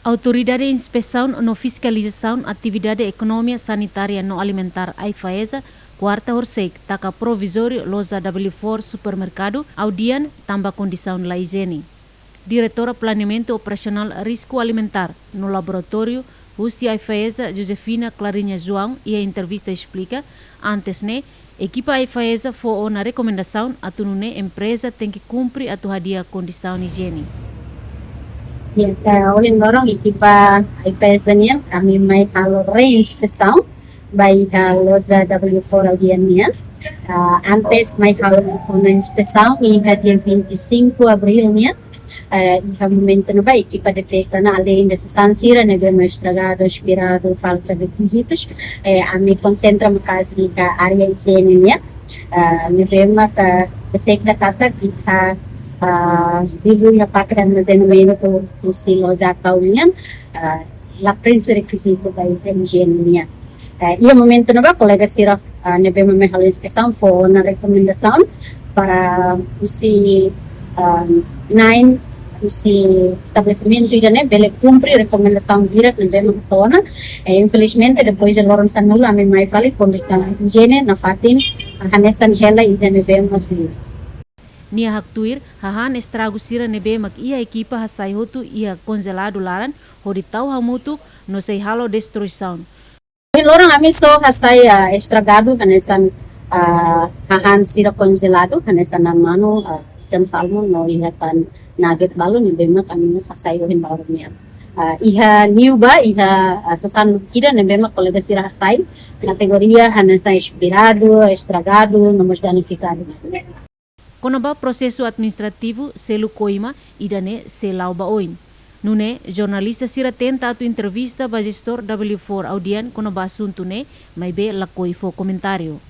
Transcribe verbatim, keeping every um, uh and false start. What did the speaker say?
Autoridade Inspesaun no Fiskalizasaun Atividade Ekonomia, Sanitária no Alimentár, AIFAESA, kuarta horisehik taka provizóriu loja W four Supermerkadu Audian tanba kondisaun la ijiene. Diretora Planeamentu Operasionál Risku Alimentár no Laboratóriu husi AIFAESA, Josefina Clarinha João, iha entrevista esplika, antes ne'e, ekipa AIFAESA fó ona rekomendasaun atu nune'e empreza tenke kumpre atu hadi'a kondisaun ijiene. Ya, eh, ohin loron ekipa AIFAESA nian, ami mai halo reinspesaun ba iha loja W four Audian nian. Ah, antes mai halo ona inspesaun iha dia vinte e cinco Abril nian. Eh, iha momentu ne'ebá ekipa deteta ona, além de sasán sira ne'ebé mak estragadu, espiradu, falta rekizitus, eh, ami konsentra maka'as iha área ijiene nian. Ah, ne'ebé maka deteta katak iha, ah, vidru iha parte armazenamentu husi loja Audian nian, ah, la prenxe rekizitu ba iha ijiene nian. Eh, iha momentu ne'ebá kolega sira, ah, ne'ebé mak mai halo inspesaun fó ona rekomendasaun para husi, ah, na'in husi estabelesimentu ida-ne'e bele kumpre rekomendasaun diretu ne'ebé mak fó ona. Eh, infelizmente, depois de loron sanulu, ami mai fali kondisaun ijiene nafatin, ah, hanesan hela ida ne'ebé mak. Nia haktuir, hahán estragu sira ne'ebé mak iha ekipa hasai hotu iha konjeladu laran, hodi tau hamutuk no sei halo destruisaun. Ohin loron ami só hasai, ah, estragadu hanesan, ah, hahán sira konjeladu, hanesan naan-manu, ah, ikan salmon no iha tan nugget balu ne'ebé mak ami hasai ohin loron nian. Ah, iha liu ba, iha, ah, sasán ida ne'ebé mak kolega sira hasai, kategoria hanesan espiradu, estragadu, no mós danifikadu. Kona-ba prosesu administrativu selu koima ida-ne'e sei la'o ba oin. Nune'e, jornalista sira tenta atu entrevista ba jestór W four Audian kona-ba asuntu ne'e, maibé lakohi fó komentáriu.